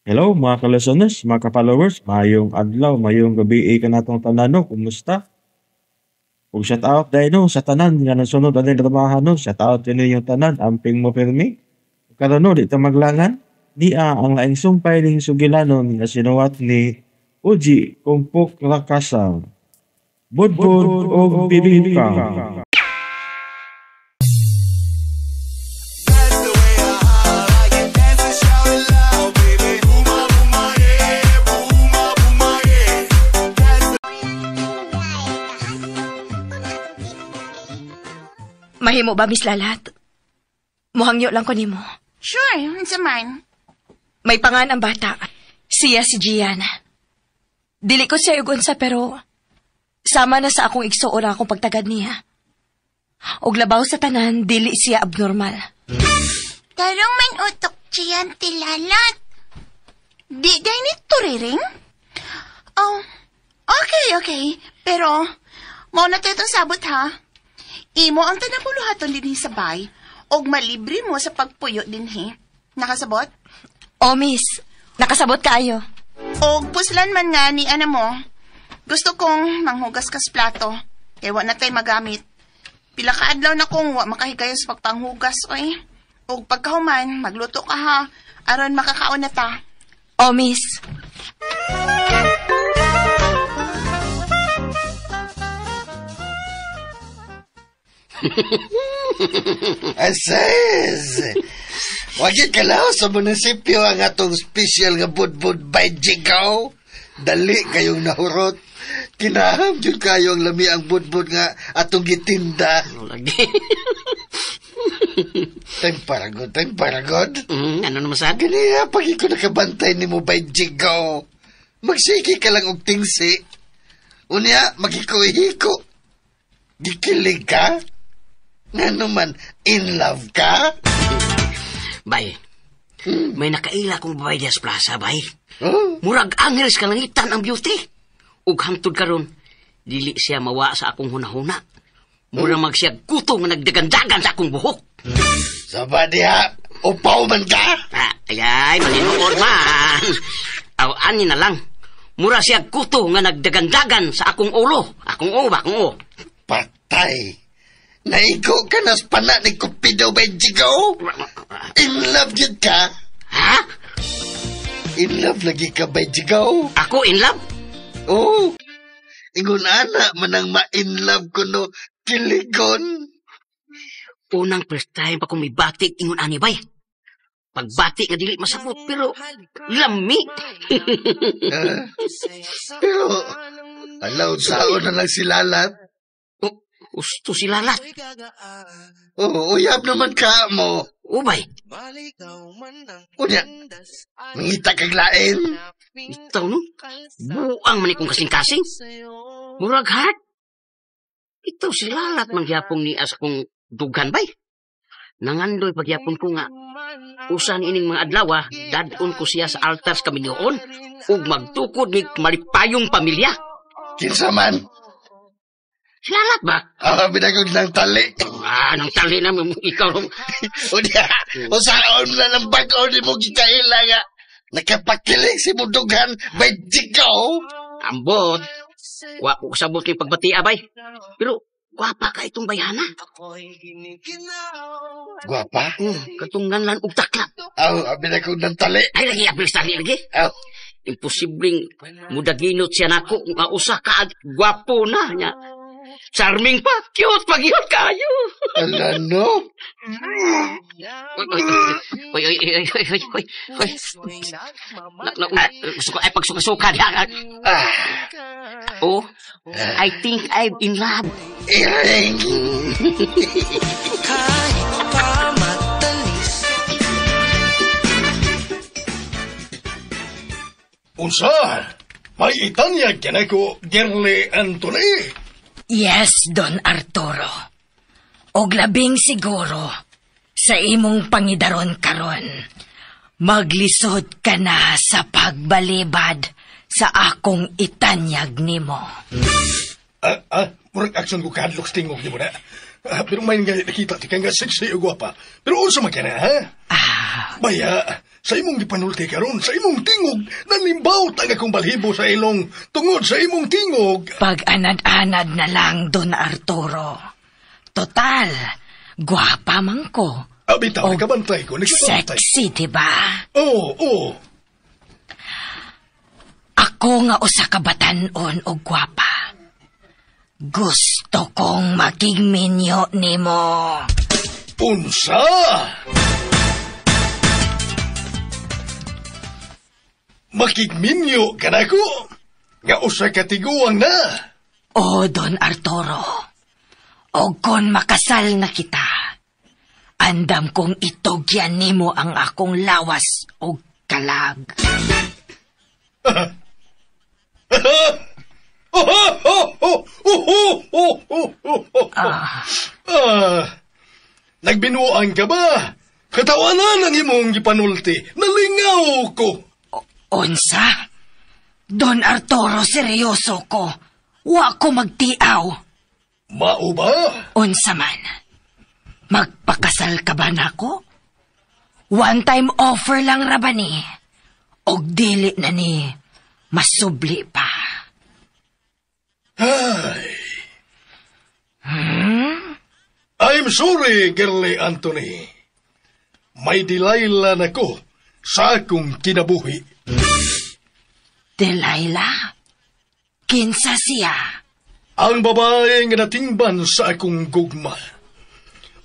Hello mga ka-listeners, mga ka-followers, mayong adlaw, mayong gabi kanatong tanan no, kumusta? Ug shout out dahil no, sa tanan nga nasunod ani dramahan no, shout out din yung tanan, amping mo pirmi. Karon no, di ta maglangan, niya ang laing sumpay ning sugilanon nga sinuwat ni Uji Kumpok Rakasang. Budbud og bibingka. Mahimo ba, Miss Lalat? Muhangyo lang ko nimo. Sure, unsa man. May pangan ang bata. Siya si Gian. Dili ko siya ugunsa pero sama na sa akong igsuon ang akong pagtagad niya. Og labaw sa tanan, dili siya abnormal. Tarong man utok Gian ti Lalat. Di day ni turiring? Oh, okay, okay. Pero, mo na to itong sabot ha. Imo ang tanang buluhaton dinhi sa bay, og malibre mo sa pagpuyo dinhi. Nakasabot? Oh, miss. Nakasabot kaayo. Og puslan man nga ni ana mo. Gusto kong manghugas kas plato. Kay wa na tay magamit. Pila ka adlaw na kong wa makahigayon sa pagpanghugas, oy. Og pagkahuman, magluto ka ha, aron makakaon na ta. Oh, miss. Ases! Wagit ka lang sa munisipyo ang atong special nga budbud by Jigaw. Dali kayong nahurot. Kinaham jud kayo ang lami ang budbud nga atong gitinda. Lagi. Time paragod, time paragod. Ano naman sad? Gani pag ikaw nakabantay ni mo by Jigaw, magsiki ka lang og tingsi. Unya, magiko-hiko. Gikilig ka? Nga naman, in love ka? Bay, may nakaila kong babae diya sa plaza, bay. Huh? Murag angeles kalangitan ang beauty. Ug hangtod karon, dili siya mawa sa akong hunahuna. Murag magsiya guto nga nagdagandagan sa akong buhok. Saba diha, upaw man ka? Ah, ay, malinuod man. Aw, ani na lang. Mura siya guto nga nagdagandagan sa akong ulo. Akong o ba, akong o. Patay. Naigo ka na sa pana ni Cupido Benjigo? In love yun ka? Ha? In love lagi ka, Benjigo? Ako in love? Oo. Ingon ana, manang ma-in love ko no, kiligon. Unang first time pa kong may batik ingon ani bay. Pagbati nga dili masabot pero lami. Pero, alaw saon na lang si Lalat. Oh, gusto si Lalat. Oo, uyab naman ka mo. Ubay. Unya, mangita kag lain. Itaw no? Buang man ikong kasing-kasing. Murag heart. Itaw si Lalat mangyapong ni as kong dughan bay. Nangandoy pagyapon ko nga. Usan ining mga adlaw, dadon ko siya sa altar sa kaminyoon ug magtukod ni malipayong pamilya. Kinsa man? Si Lalat ba? Ah, binagod ng tali. Ah, nang tali na mo ikaw. Unya, usaon na ng bag-o ni mo gikaila nga. Nakapakilig si Mudughan by Jigaw. Ambot. Wa ko kasabot kay pagbati abay. Pero gwapa ka itong bayana. Gwapa? Katong nganlan og taklap. Aw, binagod ng tali. Ay, lagi, abilis tali lagi. Aw. Imposibleng mudaginot siya nako nga usa ka gwapo na niya. Charming pa, cute pa gyud kayo. Ala no. Oy, oy, oy, oy, oy, oy, oy, oy. Gusto ko ay pagsuka-suka diha. Oh, I think I'm in love. Iring. Unsa? May itanyag ka na ko, Girlie Anthony. Yes, Don Arturo. Og labing siguro, sa imong pangidaron karon, maglisod ka na sa pagbalibad sa akong itanyag nimo. Murag action ko kahadlok sa tingog ni mo na. Pero may nga nakita, ti kang nga sexy o gwapa. Pero unsa man ka na, ha? Baya, Sa imong gipanulti karon, sa imong tingog, nanimbawt ang akong balhibo sa ilong tungod sa imong tingog. Pag-anad-anad na lang, Don Arturo. Total, gwapa man ko. Bitaw, nakabantay ko, nakabantay. Sexy, diba? Oo, oo. Ako nga usa ka batan-on og gwapa. Gusto kong makigminyo nimo. Unsa? Makigminyo ka na ko? Nga usa ka tiguang na. O, Don Arturo. O kon makasal na kita, andam kong itugyan nimo ang akong lawas o kalag. Nagbinuang ka ba? Katawanan ang imong gipanulti. Nalingaw ko. Unsa? Don Arturo, seryoso ko. Wa ko magtiaw. Mao ba? Unsa man? Magpakasal ka ba nako? One time offer lang ra ba ni? Og dili na ni, masubli pa. Ay. I'm sorry, Girlie Anthony. May Delilah na ko sa akong kinabuhi. Delilah? Kinsa siya? Ang babae nga natingban sa akong gugma.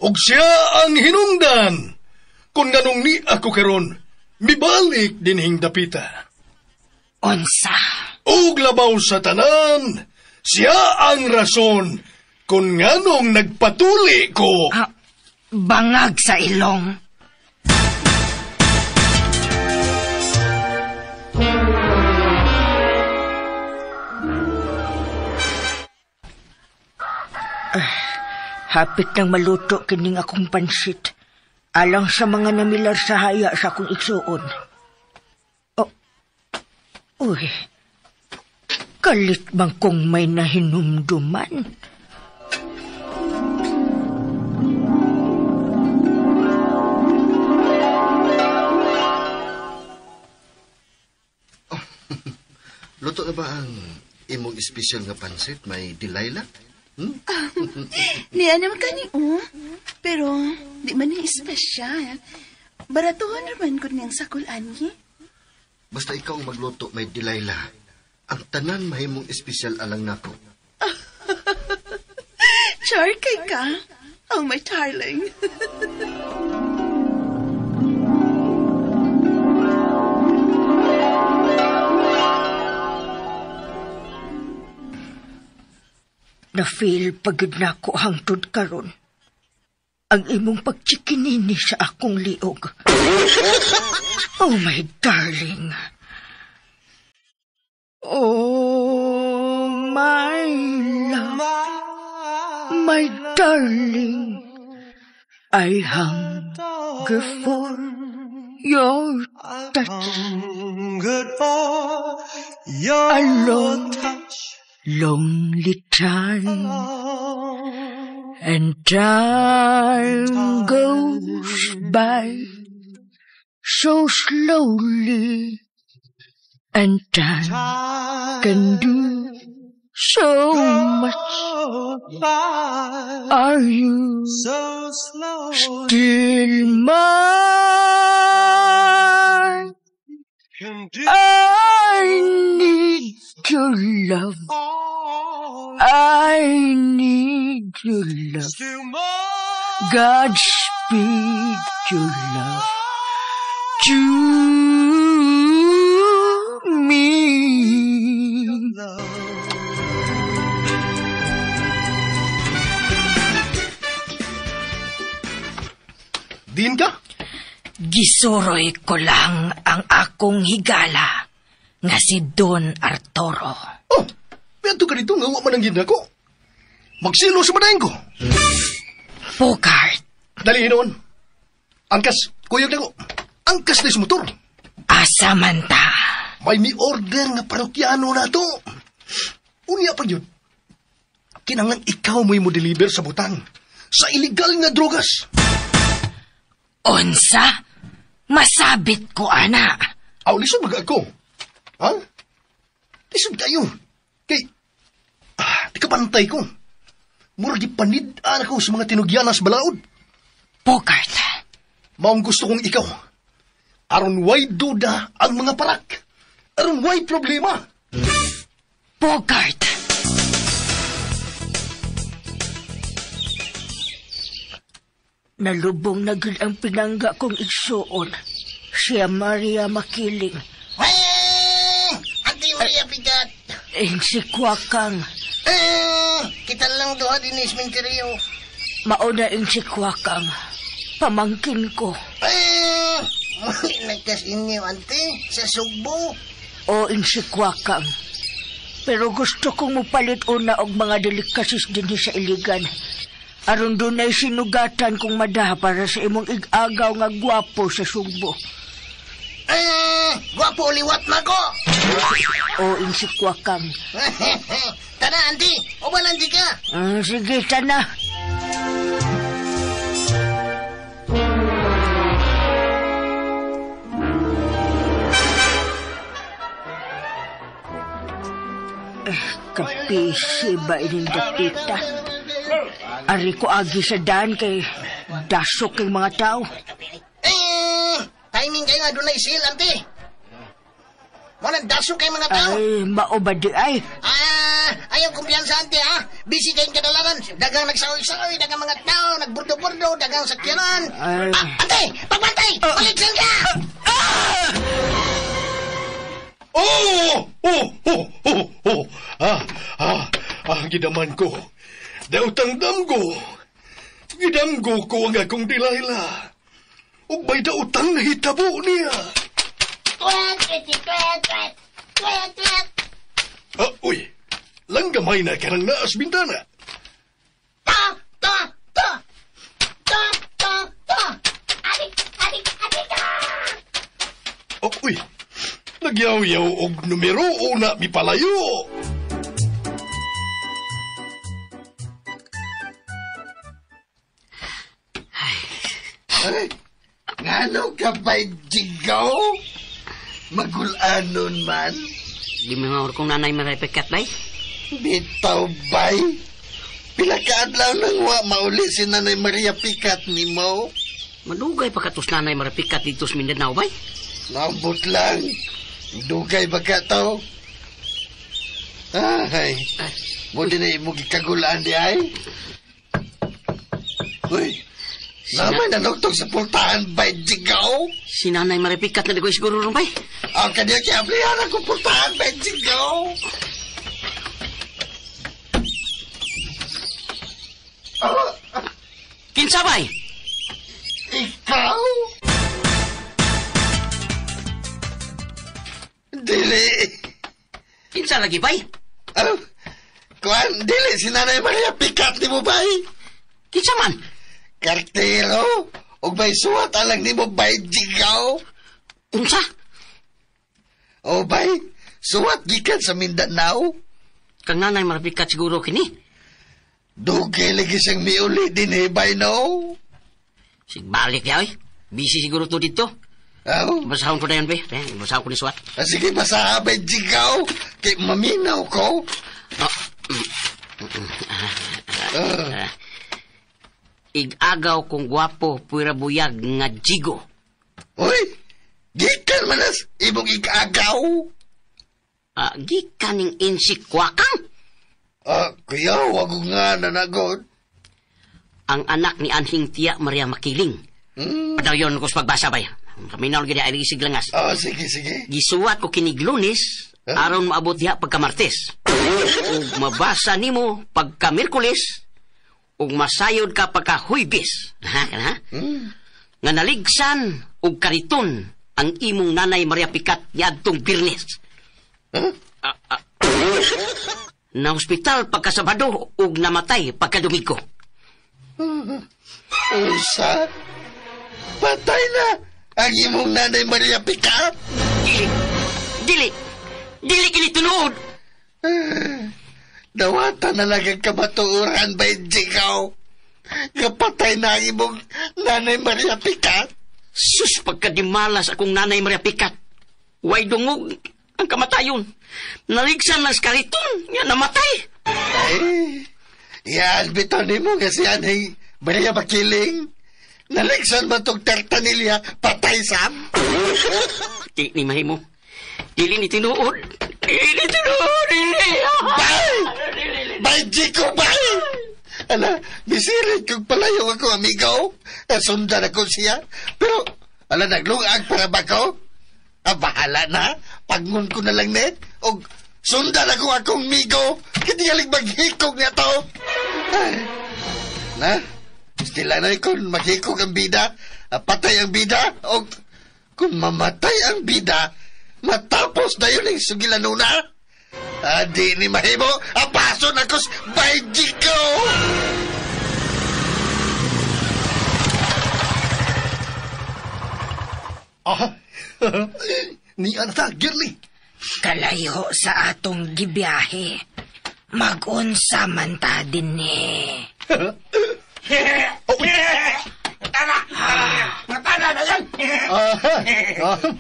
Og siya ang hinungdan. Kung ganong ni ako karon, mibalik dinhing dapita. Unsa? Og labaw sa tanan, siya ang rason kung nganong nagpatuli ko. Bangag sa ilong. Hapit nang maluto kining akong pansit. Alang sa mga namilar sa haya sa akong igsuon. Oh, uy, kalit bang kung may nahinumduman? Oh, luto na ba ang imong espesyal nga pansit, may Delilah? Niya naman kani, oh. Pero, di man ni espesyal. Baratuhan naman ko niyang sakulan, ni. Basta ikaw ang magluto, may Delilah. Ang tanan mahimong espesyal alang nako. Char kay ka. Oh, my darling. Na-feel pagid na ko hangtod karon. Ang imong pagchikinini sa akong liog. Oh, my darling. Oh, my love. My darling. I hunger for your touch. Alone. Lonely time, and time goes by so slowly, and time can do so much. Are you still mine? I need your love. I need your love. Godspeed your love to me. Din ka? Gisuroy ko lang ang akong higala nga si Don Arturo. Oh, pianto ka dito nga wa man ang ginako. Magsilo sa madayin ko. Bogart. Dali hinoon. Angkas, kuyog na ko. Angkas na sa motor. Asa man ta? May mi-order nga parokyano na to. Unya pa yun. Kinanglan ikaw mo'y mo deliver sa butang. Sa illegal nga drogas. Unsa? Masabit ko, ana. Aw, lisod baga ako. Ha? Lisod kayo. Kay, di ka pantay ko. Mura di panid-an ako sa mga tinugyanas balaod. Bogart. Maong gusto kong ikaw. Aron way duda ang mga parak. Aron way problema. Bogart. Nalubong na gud ang pinangga kong igsuon. Siya Maria Makiling. Ate Maria Bigat. Si Kwakang. Kita lang duha din ni sementeryo. Mauna si Kwakang. Pamangkin ko. Nagkas inyo, ante, sa Sugbo. O si Kwakang. Pero gusto kong mupalit una og mga delikasis din sa Iligan. Aron dunay sinugatan kong madaha para sa imong ig-agaw nga gwapo sa Sugbo. Gwapo liwat na ko. O si Kwakang. Tana, ante. O ba nandi ka? Sige, tana. Kapisi ba ining dapita? Ari ko agi sa daan kay dasok kay mga tao. Timing kayo nga doon na isil, ante. Muna, dasok kay mga tao. Ay, mao ba di ay? Ayaw kumpiyansa, ante, ha? Busy kayong kadalaran. Dagang nagsaoy-saoy, dagang mga tao, nagburdo-burdo, dagang sakyanan. Ante, pagbantay! Balik lang ka! Oh! Gidaman ko. Dautang damgo. Gidamgo ko ang akong Delilah. Ug may dautang nahitabo niya. Uy. Langgamay na ka ng naas bintana. Ta, ta, ta. Ta, ta, ta. Adik, adik, adik, ta. Uy. Nagyaw-yaw og numero una mipalayo. Ay, ngano ka ba'y jigaw? Magulanon man? Di mga kong nanay marepekat, bay. Bitaw, bay. Pila ka adlaw nang wa mauli si Nanay Maria Pikat ni mo? Madugay pa katos Nanay Maria Pikat dito sa Mindanao, bay. Naabot lang. Dugay ba ka to? Ay, mo din na imong gikagulaan di ay? Uy, naman nanugtog sa pultahan bay jigaw? Si Nanay Maria Pikat na di ko siguro ron, bay. Ang kanya kiablihan ang pultahan bay jigaw. Kinsa, bay? Ikaw? Dili. Kinsa lagi, bay? Kuan, dili si Nanay Maria Pikat ni mo, bay. Kinsa man? Kartero. Og may suwat alang ni mo, bay, jigaw. Unsa? O, bay, suwat gikan sa Mindanao. Kang Nanay Maria Pikat siguro kini. Dugay lagi siyang miuli din, eh, bay, no? Sigbalik ya, oy. Busy siguro to dito. Oh. Basahon ko na yun, be. Basahon ko ni suwat. Sige, basaha, bay, jigaw. Kay maminaw ko. Igagaw kong gwapo, puwira buyag nga jigo. Uy, gikan manas, imong igagaw. Gikan ning insikwakang. Kuya, wag nga nanagod. Ang anak ni Anhing Tia Maria Makiling. Padayon ko sa pagbasa, bay. Kaminaw gid ay isig langas. Sige, sige. Gisuwat ko kinig Lunes, aron maabot diha pagka Martes. Ug mabasa nimo pagka Miyerkules, ug masayod ka pagka Huwebes. Ha, kana? Nga naligsan ug kariton ang imong Nanay Maria Pikat niadtong Biyernes. Huh? Na ospital pagka Sabado ug namatay pagka Domingo. Usa? Patay na ang imong Nanay Maria Pikat? Dili! Dili! Dili kini tinuod! Dawatan na lang ang kamatuoran ba, Jigaw? Kapatay na ang imong Nanay Maria Pikat? Sus, pagkadimalas akong nanay Maria Picat. Way dungog ang kamatayon. Naligsan ng skaliton, nga namatay. Ay, yan, bitaw ni mo kasi anay Maria Makiling. Naligsan ba itong tertanilya, patay sam? Di ni mahimo. Dili ni tinuod. Dili ni tinuod. Dili. Bye! Bye, Chico, bye! Ala, bisirit kong palayo ako, amigo. Sundan ako siya. Pero, ala, naglungag para ba ko? Ah, bahala na. Pagngon ko na lang, ne. O, sundan ako akong migo. Kitigaling maghikog niya to. Ay, na, stila na kung maghikog ang bida. Patay ang bida. O, kung mamatay ang bida, matapos na yun ang sugilanuna. Di ni mahimo, apaso na ko by Jico! Aha. Ni ana ta, girly. Kalayo sa atong gibiyahe. Mag-unsa man ta din ni. Tara na yan. Aha. Aha.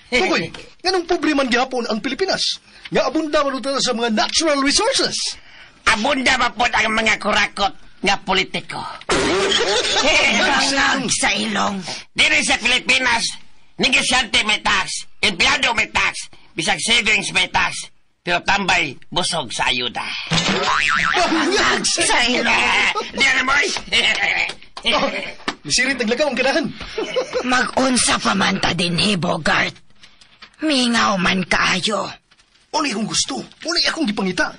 Tukoy, nganong pobre man gihapon ang Pilipinas? Nga abunda man ta sa mga natural resources. Abunda ba po ang mga kurakot nga politiko? Bangag sa ilong. Diri sa Pilipinas, negosyante may tax, empleyado may tax, bisag savings may tax, pero tambay busog sa ayuda. Bangag Sa ilong. Di na, boy. Misirit naglakaw ang ganahan. Mag-unsa pa man ta din he, Bogart. Mingaw man kaayo. Uni akong gusto. Uni akong gipangita.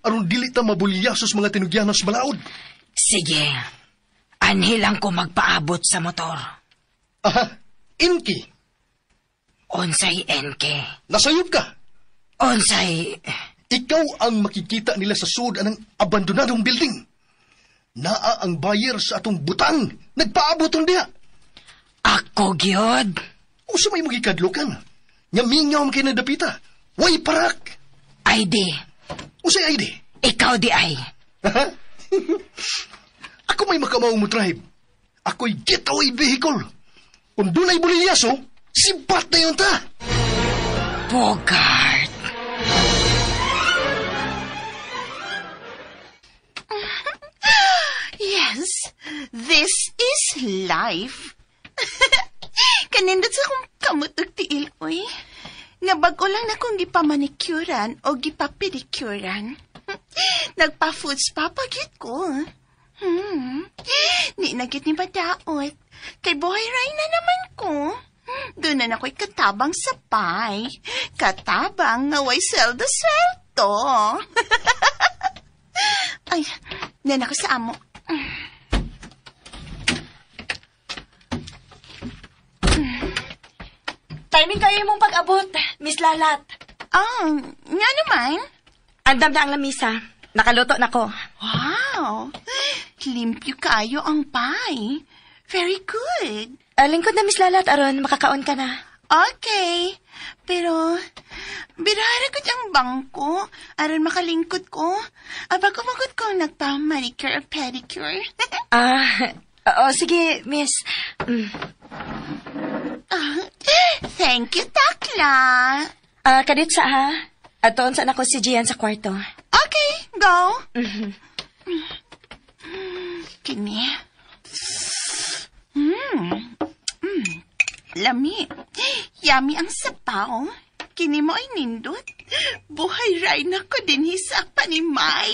Aron dili ta mabulyasos mga tinugyanos balaod. Sige. Anhi lang ko magpaabot sa motor. Aha. Inki, Unsay NK. nasayop ka. Unsay... Ikaw ang makikita nila sa sud anang abandonadong building. Naa ang buyer sa atong butang. Nagpaabot ang diha. Ako gyud. Usa may magikadlukan. Nga mingaw man kay nadapita. Way parak. ID. Usay ID. Ikaw di ay. Ako may makamaw mo drive. Ako'y getaway vehicle. Kung dunay bulilyaso, sibat na yun ta. Bogart. Yes, this is life. Kanindot sa akong kamot og tiil, oy. Nga bag-o lang na kong gipamanikuran o gipapedicuran. Nagpa-food spa pa gyud ko. Ni na gyud ni madaot. Kay buhay ray na naman ko. Doon na ako'y katabang sa pay. Katabang nga way sweldo-sweldo. Ay, nan ako sa amo. Timing kayo mong pag-abot, Miss Lalat. Ah, nga naman. Andam na ang lamisa. Nakaluto na ko. Wow! Limpyo kayo ang pie. Very good. Lingkod na, Miss Lalat, aron makakaon ka na. Okay. Pero, birara ko ang bangko. Aron makalingkod ko. Aba, kumagot ko nagpa-manicure or pedicure. Oo, sige, Miss. Thank you, Takla. Kadit sa ha. Atoon sa nako si Gian sa kwarto. Okay, go. Kini. Lami. Yummy ang sapaw. Kini mo ay nindot. Buhay ray na ko din sa panimay.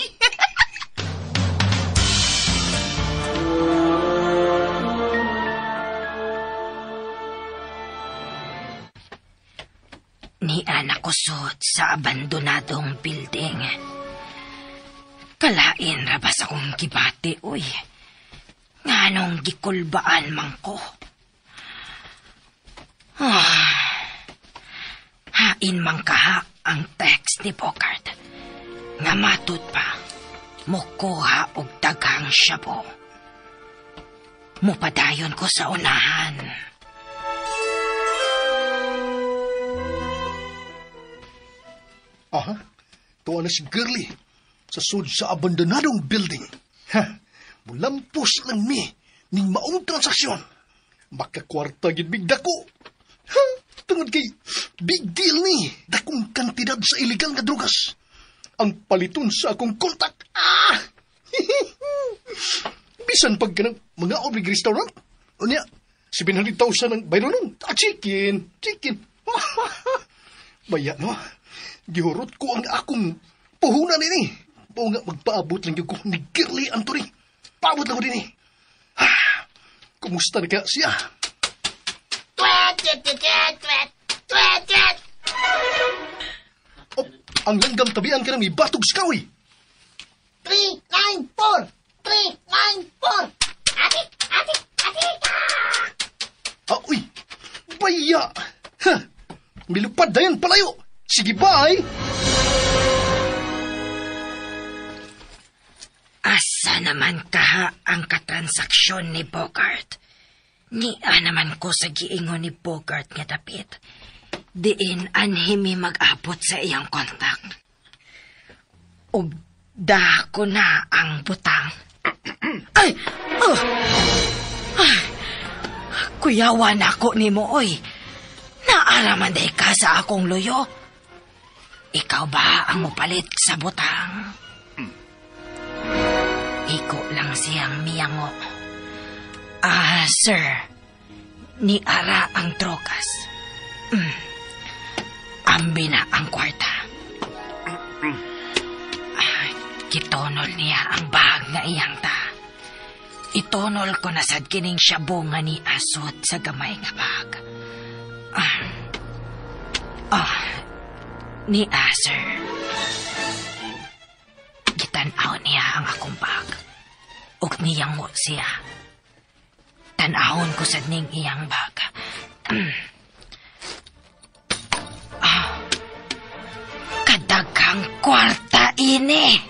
Ni anak kusot sa abandonadong building. Kalain rabas akong gibati, uy. Nganong gikulbaan man ko. Hain man kaha ang text ni Bogart. Nga matud pa, mukuha og daghang syabo. Mupadayon ko sa unahan. Aha, tuwa na si Girly sa sud sa abandonadong building. Ha, mulampos lang mi ning maong transaksyon. Makakwarta gid bigda ko. Ha? Tungod kay big deal ni. Dakong kantidad sa illegal nga drugas. Ang paliton sa akong kontak. Ah! Bisan pag kanang mga oblig restaurant. Unya, 700,000 ang bayro nun. Ah, chicken. Baya, no? Gihurot ko ang akong puhunan ini. O nga, magpaabot lang yung ko ni Girly Anthony. Paabot lang ko din eh. Ah, kumusta na kaya siya? Twet, twet, twet, twet, twet, twet. Oh, ang langgam tabian ka ng may batog sa kawi. 3, 9, 4, 3, 9, 4. Atik, atik, atik. Ah, uy, baya. Ha, milupad na yan palayo. Sige, bye. Asa naman kaha ang katransaksyon ni Bogart? Nia naman ko sa giingon ni Bogart nga dapit. Diin anhimi mag-abot sa iyang kontak. Ug dako na ang butang. Ay! Oh! Ay! Kuyawan ako ni mo, oy. Naaraman day ka sa akong luyo. Ikaw ba ang mupalit sa butang? Iko lang siyang miyango. Ah, sir. Ni ara ang drogas. Ambi na ang kwarta. Ah, kitonol niya ang bahag nga iyang ta. Itonol ko na sad kining syabo nga ni asot sa gamay nga bag. Ni sir. Gitan-aw niya ang akong bag. Ug niyango siya. Tan-awon ko sad ning iyang bag. Kadaghang kwarta ini.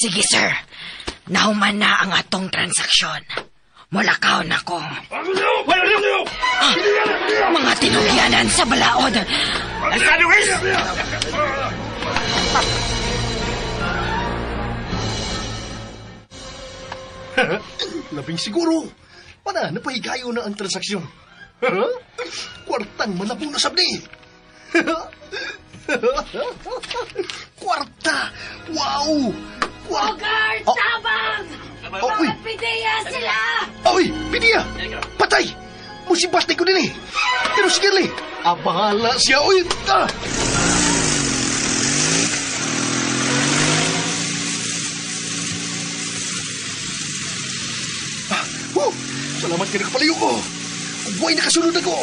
Sige, sir. Nahuman na ang atong transaksyon. Mulakaw na ko. Mga tinugyanan sa balaod. Labing siguro. Pana, napahigayo na ang transaksyon. Kwartang malabo na sabni. Kwarta! Wow! Bogart! Oh. Tabang! Oh, uy! Pidiya sila! Oy! Pidiya! Patay! Musibat na ko din eh! Pero si Girly, bahala siya! Uy! Ah! Oh, salamat ka nakapalayo ko! Huwag nakasunod ako!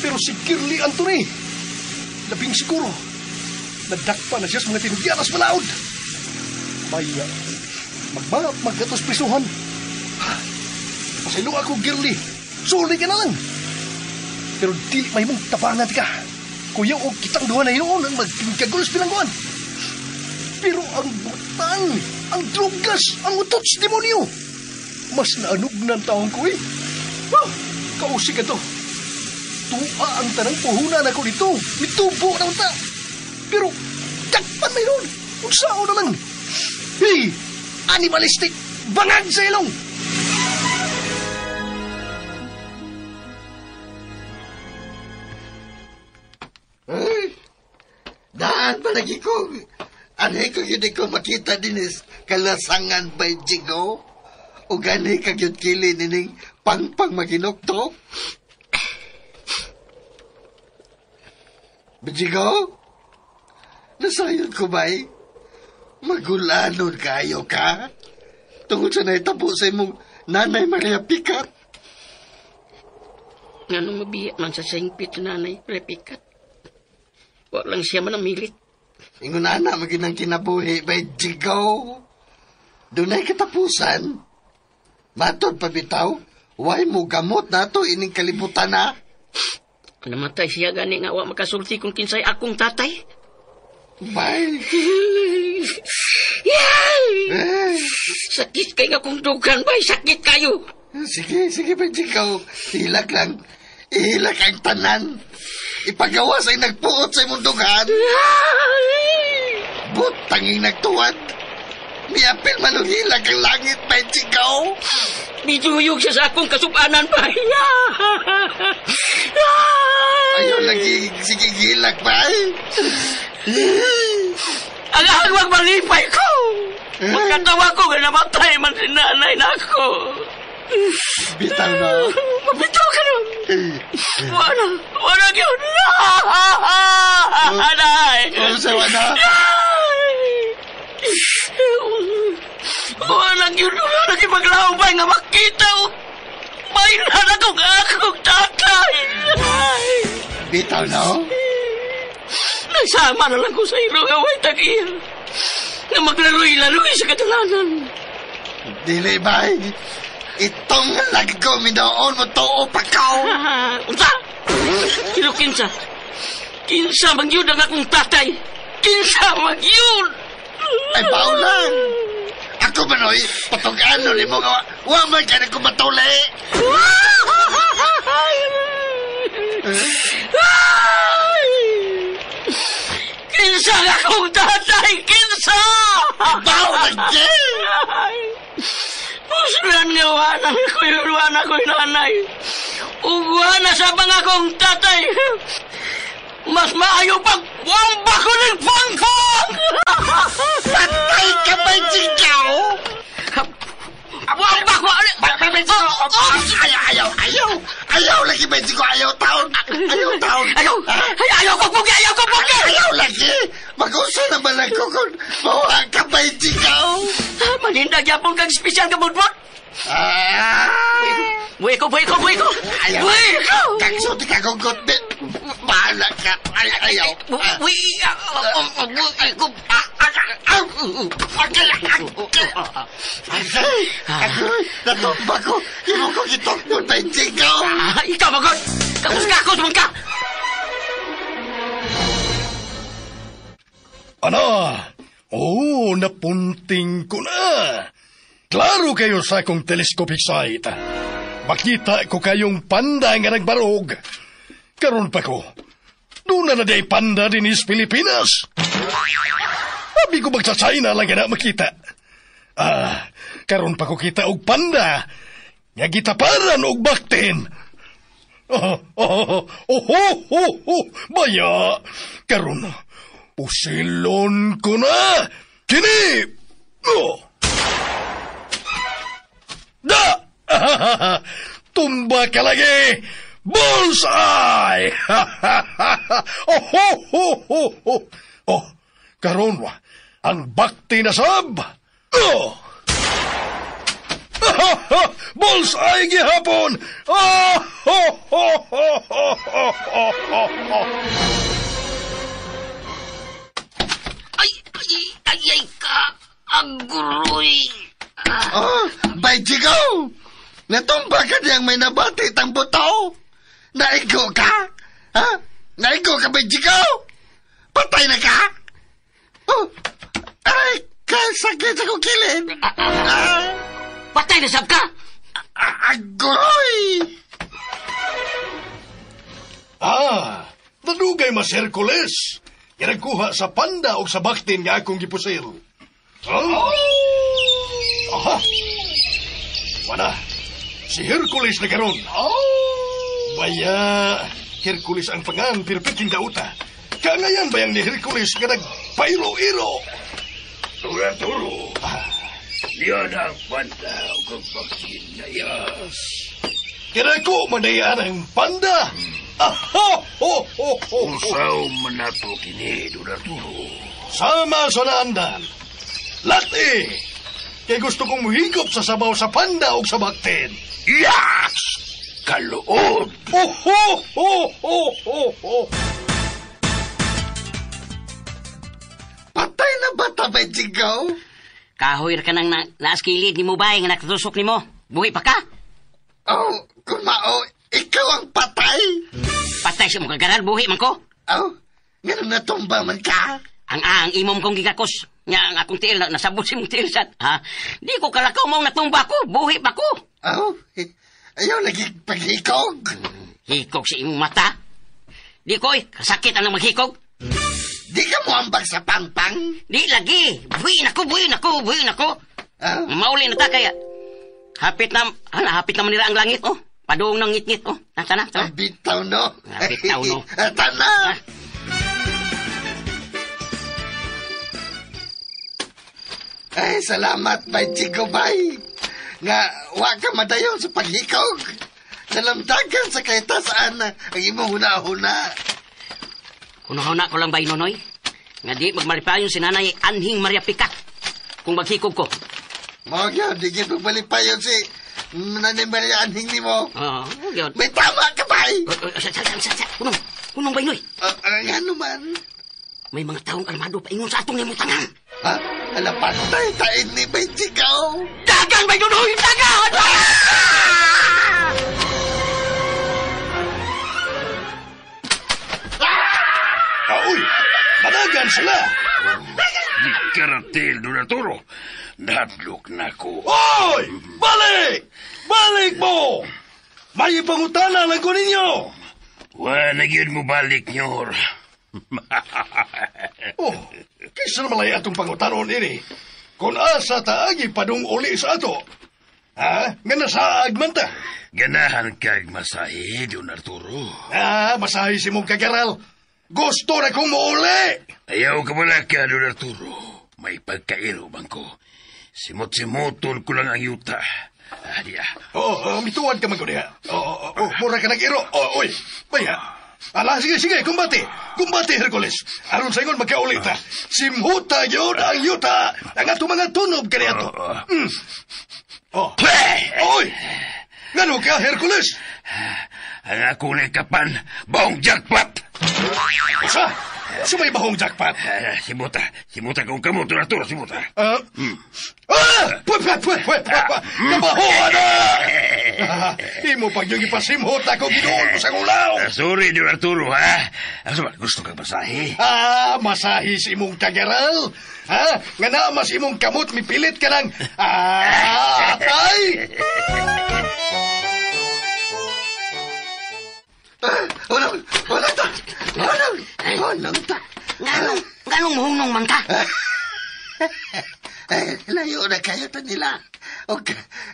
Pero si Girly Anthony, labing siguro, nagdakpa na siya sa mga tinugyanas malaod! May magmagat prisuhan. Pasaylo ako, Girly. Suli ka na lang. Pero dili may mong tabangan ka. Kuya o kitang duha na hinoon ang magkagulos bilangguan. Pero ang butang, ang drugas, ang utot sa demonyo. Mas naanog ng taong ko eh. Ah, kausig ka to. Tuwa ang tanang puhunan ako dito. Mitubo na unta. Pero dakpan na yun. Unsao na lang. Hey! Animalistic! Bangag sa ilong! Ay, daan palagi ko. Anay ko yun ko makita dinis kalasangan by Jigo. O gani ka yun kili nining pangpang maginoktok. Jigo? Nasayon ko ba'y? Magulanon kayo ka? Tungod sa naitabo sa imong Nanay Maria Picat. Nganong mabiya man sa singpit Nanay Maria Picat. Wa lang siya manamilit. Ingon ana maginang kinabuhi by Jigo. Dunay katapusan. Matod pa bitaw, way mo gamot nato ining kalibutan na. Namatay siya gani nga wa makasulti kung kinsay akong tatay. Bye. Sakit kay nga kong dugan, bay. Sakit kayo. Sige, sige, bay, Jigo. Hilak lang. Ihilak ang tanan. Ipagawas ay nagpuot sa imong dugan. Butanging nagtuwad. Miapil manuhilag ang langit, bay Jigaw. Nituyog siya sa akong kasubanan, bay. Ayaw lagi, sige gilak, bay. Ang agwag malipay ko. Magkatawa ko nga namatay man si nanay na ako. Bitaw na. Mabitaw ka nun. Wala, wala yun. Anay. Unsa wala? Wala yun. Wala yun maglawbay nga makita. May na akong akong tatay. Bitaw na? Nagsama na lang ko sa ilo nga way tag-iya. Nga maglaroy-laroy sa kadalanan. Dili, bay. Itong lagi ko minaon mo too pa kao. Unsa? Pero kinsa? Kinsa man yun ang akong tatay? Kinsa man yun? Ay, paulan. Ako man, oy, patog-ano ni mo nga. Wa man ka na kumatuli. Kinsa ang akong tatay? Kinsa? Paulan, Jay! Puslan nga wana ko'y wana ko'y nanay. Ugwana sa mga akong tatay. Mas maayo pag wamba ko ng pangpang! Patay ka ba, Jigaw? Wamba ko! Ayaw, ayaw, ayaw! Ayaw lagi ba, Jigaw? Ayaw taon! Ayaw taon! Ayaw! Ayaw ko pugi! Ayaw ko pugi! Ayaw lagi! Mag-usa naman ako kung mawa ka ba, Jigaw? Manindag yapon kang espesyal ka, budbud! Ah! Buhi ko, buhi ko, buhi ko! Ayaw! Buhi ko! Kagsuti ka kong kotbe! Bahala ka! Ayaw! Buhi! Buhi ko! Agay! Agay! Natumba ko! Imo ko kitokpon ba, Jigaw? Ikaw, magod! Kakus-kakos man ka! Ano? Oh, napunting ko na. Klaro kayo sa akong telescopic sight. Makita ko kayong panda nga nagbarog. Karon pa ko, doon na na panda din is Pilipinas. Abi ko magsa China lang na makita. Ah, karon pa ko kita og panda. Nga gitaparan og baktin. Oh, oh, oh, oh, oh, oh, baya. Karon, usilon ko na. Kini! Oh. Da! Tumba ka lagi! Bullseye! Oh, ho, ho, ho, ho. Oh, karon wa, ang bakti na sab! Oh! Bullseye gihapon! Oh, ho, ho, ho, ho, ho, ho, ho, ho. Ay, ay, ay, ay, ka, agroy. Oh, bay Jigaw! Natumba ka niyang may nabati ang butaw. Naigo ka? Ha? Naigo ka, bay Jigaw? Patay na ka? Oh, ay, kasakit sa kong kilid. Ah, Patay na sab ka? Agoy! Ah, nadugay mas Hercules. Nga nagkuha sa panda o sa baktin nga akong gipusil. Oh? Aha! Wala. Si Hercules na karon. Baya, Hercules ang pangan, perpeting dauta. Kangayan bayang ni Hercules nga nagpairo-iro. Turo-turo. Yan ang panda o kang baktin na yas. Kaya ko manayan ang panda. Aha! Ho, ho, ho, ho. Usaw man nato kini, Don Arturo. Sama sa naandan. Lati! Kay gusto kong muhigop sa sabaw sa panda o sa baktin. Yes! Kaluod! Oh, ho, ho, ho, ho, ho. Patay na ba ta, bay Jigaw? Kahoy ra ka nang naaskilid ni mo bay nga nakatusok ni mo. Buhi pa ka? Oh, kung mao, ikaw ang patay. Patay sa mong kagaral, buhi man ko. Oh, ganun natumba man ka. Ang imom kong gigakos. Nga ang akong tiil, nasabot si mong tiil sa... Ha? Di ko kalakaw mong natumba ko, buhi pa ko. Oh, ayaw lagi paghikog. Hikog sa imong mata. Di ko, kasakit ang maghikog. Di ka mo ambag sa pangpang? Di lagi. Buhi na ko, buhi na ko, buhi na ko. Ah? Mauli na ta kaya. Hapit na, hala, hapit na manira ang langit, oh. Padung ng ngit-ngit, oh. Ah, tana, tana. Ang bitaw, no? Ang bitaw, no? Tana! Ah. Ay, salamat, bay Chico, bay. Nga, wa ka madayon sa paghikog. Nalamdagan sa kaitasaan ang imong huna-huna. Hunahuna ko lang, bay Nonoy. Nga di magmalipayon si Nanay Anhing Maria Pikak kung maghikog ko. Mao gyud, di gyud magbalipayon si Nanay Maria Anhing nimo. Oo, gyud. May tama ka, bay! Sa, Kunong, kunong, bay Noy. Ngano man? May mga taong armado paingon sa atong nimutangan. Ha? Ala, pantay, tain ni Bay Chico. Dagan, bay Nonoy! Dagan! Uy! Madagan sila! Gikaratil, Don Arturo. Nahadlok na ko. Oy! Balik! Balik mo! May ipangutana lang ko ninyo! Wa na gyud mo balik, nyor. Oh, kaysa naman lay atong pangutanon ini. Kung asa taagi padung uli sa ato. Ha? Nga nasaag man ta. Ganahan kag masahe, Don Arturo. Ah, masahe si mong kagaral. Gusto na kong muuli! Ayaw ka wala ka, Don Arturo. May pagkairo bang ko. Simot-simoton ko lang ang yuta. Ah, di ah. Oo, mituan ka man ko diha. Oo, oh, mura ka nag-iro. Oh, oy, baya. Ala, sige, sige, kumbate. Kumbate, Hercules. Aron sa ingon, magkaulit ta. Simhuta yun ang yuta. Ang ato mga tunob kaniato. Oh. Oy! Ngano ka, Hercules? Ang ako na kapan, bahong jackpot! Usa? Sa may bahong jackpot? Simuta. Simuta kung kamo, Don Arturo, simuta. Ah! Pwe, pwe, pwe, pwe, pwe! Kabahoan na! Imo pag yung ipasimhot ako, ginuol mo sa gulaw! Sorry, Don Arturo, ha? Asa ba, gusto kang masahe? Ah, masahi si imong kagaral. Ha? Nga na mas imong kamot, mipilit ka ng... Ah, atay! Unong, unong ta! Unong, unong ta! Nganong muhunong man ka? Eh, layo na kayo ta nila. O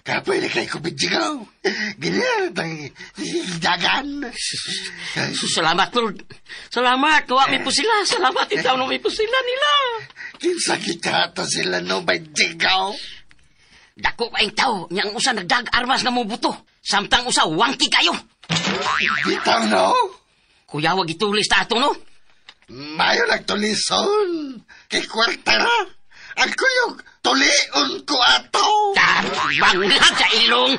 kapoy na kayo kumidjigaw. Ganyan, tang dagan. Salamat, Lord. Salamat. Kawa mi po sila. Salamat. Ikaw no mi po sila nila. Kinsa kita ta sila no may jigaw. Dako pa ang tao. Niyang usa nagdag armas nga mubuto. Samtang usa wangki kayo. Bitaw no? Kuya, wag itulis ta ato no? Mayo nagtulison. Kay kwarta na. Ang kuyog, tulion ko ato. Bangla sa ilong.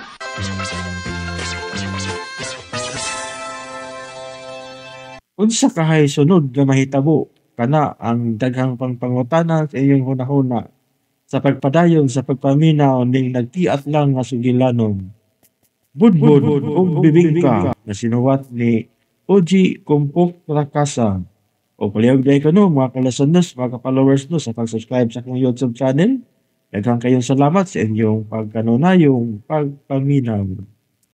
Unsa kahay sunod nga mahitabo kana ang daghang pangpangutana sa inyong hunahuna sa pagpadayon sa pagpaminaw ning nagtiat lang nga sugilanon. Budbud ug bibingka na sinuwat ni Ogie Compoc Racasa. O palihog dahil ka no, mga kalasanos, mga ka-followers no, sa pag-subscribe sa akong YouTube channel. Daghang kayong salamat sa inyong pagkanunayong pagpaminaw.